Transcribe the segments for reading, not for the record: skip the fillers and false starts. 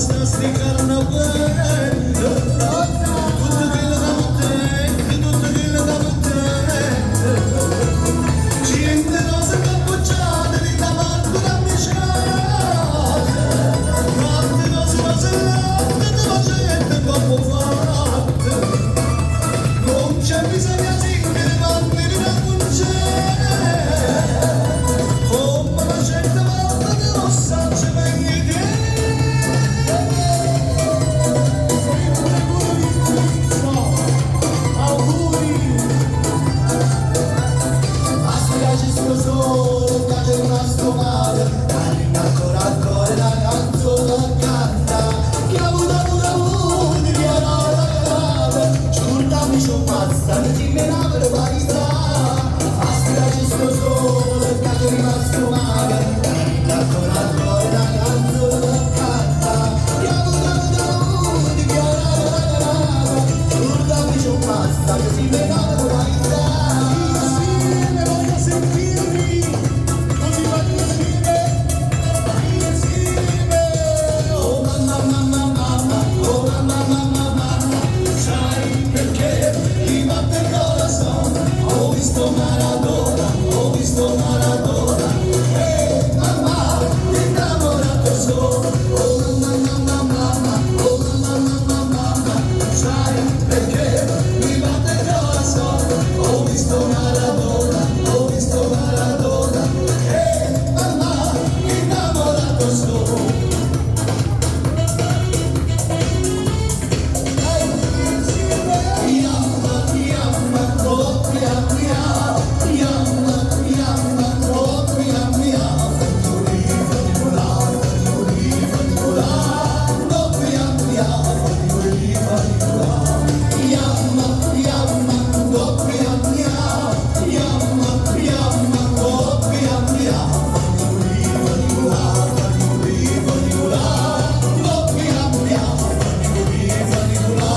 sta sti carnavale. Tutto quello che mi tutto quello che mi Cinte rose cappucciate di tamarco da misciate. Quante rose rose latte te facente come fatte. Non c'è bisogno di mandare da cucina. Come la gente volta che lo sa ci vengi te. Sempre con Auguri! Basta che ci sto solo, che c'è rimasto male, ma ancora ancora la canzone canta. Che ha avuto avuto avuto, che era la grave, scordami c'ho passa, non ti menavo le parità. Basta che ci sto solo, che c'è rimasto male, ma ancora ancora la canzone canta. Che ha avuto avuto avuto, che era la grave, scordami c'ho passa, che si menavo le parità. Insieme voglio sentirvi! Tutti quanti insieme! Insieme! Oh mamma mamma mamma, oh mamma mamma mamma, sai perché mi batte il corazón? Ho visto Maradona, ho visto Maradona, e mamma, innamorato sono. Oh mamma mamma mamma, oh mamma mamma mamma, sai perché mi batte il corazón? Ho visto Maradona, ho visto Maradona, e mamma, innamorato sono. Insieme! Yamma, yamma, propria mia, yamma, yamma, propria mia. Fatioli, faticola, fatioli, faticola, propria mia, fatioli, faticola. Yamma, yamma, propria mia, yamma, yamma, propria mia. Fatioli, faticola, fatioli, faticola, propria mia, fatioli, faticola.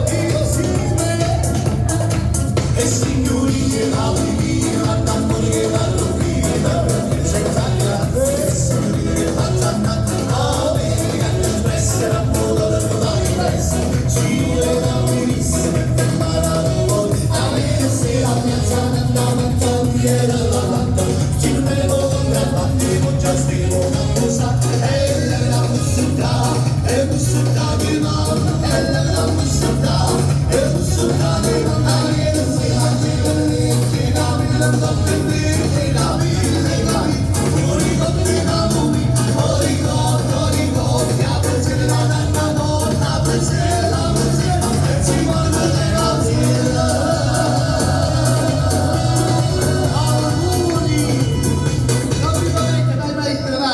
Insieme! E signorine, la via, tamburi, la lupina, senza grazie, signorine, faccia a America, espressa la moda del paese, ci la benissimo, per Maradona, a me se la piazza nella mangiare la latta, ci bevo la battevo già stivo una cosa, e la musica, e musica di mamma, e la musica, e musica di mamma, e se la